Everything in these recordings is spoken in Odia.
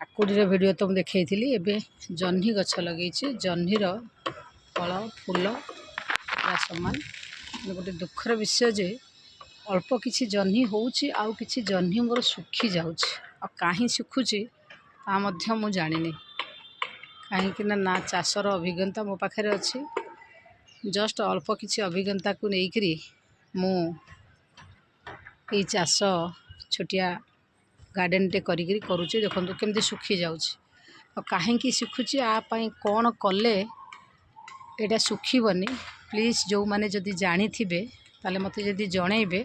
କାକୁଡ଼ିର ଭିଡ଼ିଓ ତ ମୁଁ ଦେଖେଇଥିଲି। ଏବେ ଜହ୍ନି ଗଛ ଲଗେଇଛି। ଜହ୍ନିର ଫଳ ଫୁଲ ପୁରା ସମାନ। ଗୋଟେ ଦୁଃଖର ବିଷୟ ଯେ ଅଳ୍ପ କିଛି ଜହ୍ନି ହେଉଛି, ଆଉ କିଛି ଜହ୍ନି ମୋର ଶୁଖି ଯାଉଛି। ଆଉ କାହିଁ ଶୁଖୁଛି ତା ମଧ୍ୟ ମୁଁ ଜାଣିନି, କାହିଁକିନା ନା ଚାଷର ଅଭିଜ୍ଞତା ମୋ ପାଖରେ ଅଛି। ଜଷ୍ଟ ଅଳ୍ପ କିଛି ଅଭିଜ୍ଞତାକୁ ନେଇକରି ମୁଁ ଏଇ ଚାଷ ଛୋଟିଆ ଗାର୍ଡ଼େନଟେ କରିକିରି କରୁଛି। ଦେଖନ୍ତୁ କେମିତି ଶୁଖି ଯାଉଛି, ଆଉ କାହିଁକି ଶୁଖୁଛି, ଆ ପାଇଁ କ'ଣ କଲେ ଏଇଟା ଶୁଖିବନି? ପ୍ଲିଜ୍ ଯେଉଁମାନେ ଯଦି ଜାଣିଥିବେ, ତାହେଲେ ମୋତେ ଯଦି ଜଣେଇବେ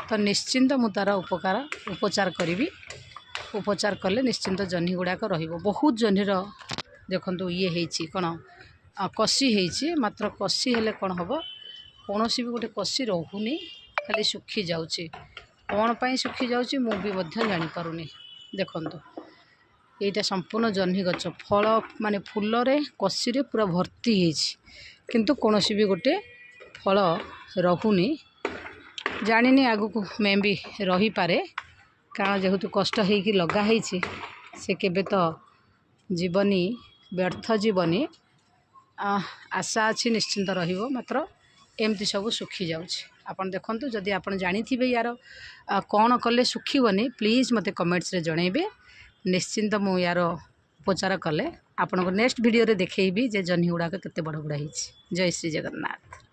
ତ ନିଶ୍ଚିନ୍ତ ମୁଁ ତା'ର ଉପକାର ଉପଚାର କରିବି। ଉପଚାର କଲେ ନିଶ୍ଚିନ୍ତ ଜହ୍ନି ଗୁଡ଼ାକ ରହିବ। ବହୁତ ଜହ୍ନିର ଦେଖନ୍ତୁ ଇଏ ହେଇଛି, କ'ଣ କଷି ହେଇଛି। ମାତ୍ର କଷି ହେଲେ କ'ଣ ହେବ, କୌଣସି ବି ଗୋଟେ କଷି ରହୁନି, ଖାଲି ଶୁଖି ଯାଉଛି। କ'ଣ ପାଇଁ ଶୁଖି ଯାଉଛି ମୁଁ ବି ମଧ୍ୟ ଜାଣିପାରୁନି। ଦେଖନ୍ତୁ, ଏଇଟା ସମ୍ପୂର୍ଣ୍ଣ ଜହ୍ନି ଗଛ, ଫଳ ମାନେ ଫୁଲରେ କଷିରେ ପୁରା ଭର୍ତ୍ତି ହେଇଛି, କିନ୍ତୁ କୌଣସି ବି ଗୋଟେ ଫଳ ରହୁନି। ଜାଣିନି, ଆଗକୁ ମେ ବି ରହିପାରେ, କାରଣ ଯେହେତୁ କଷ୍ଟ ହେଇକି ଲଗା ହେଇଛି, ସେ କେବେ ତ ଯିବନି, ବ୍ୟର୍ଥ ଯିବନି। ଆଶା ଅଛି ନିଶ୍ଚିନ୍ତ ରହିବ, ମାତ୍ର ଏମିତି ସବୁ ଶୁଖିଯାଉଛି। ଆପଣ ଦେଖନ୍ତୁ, ଯଦି ଆପଣ ଜାଣିଥିବେ ୟାର କ'ଣ କଲେ ଶୁଖିବନି, ପ୍ଲିଜ୍ ମୋତେ କମେଣ୍ଟସରେ ଜଣେଇବେ। ନିଶ୍ଚିନ୍ତ ମୁଁ ୟାର ଉପଚାର କଲେ ଆପଣଙ୍କୁ ନେକ୍ସଟ ଭିଡ଼ିଓରେ ଦେଖେଇବି ଯେ ଜହ୍ନି ଗୁଡ଼ାକ କେତେ ବଡ଼ ବଡ଼ ହେଇଛି। ଜୟ ଶ୍ରୀ ଜଗନ୍ନାଥ।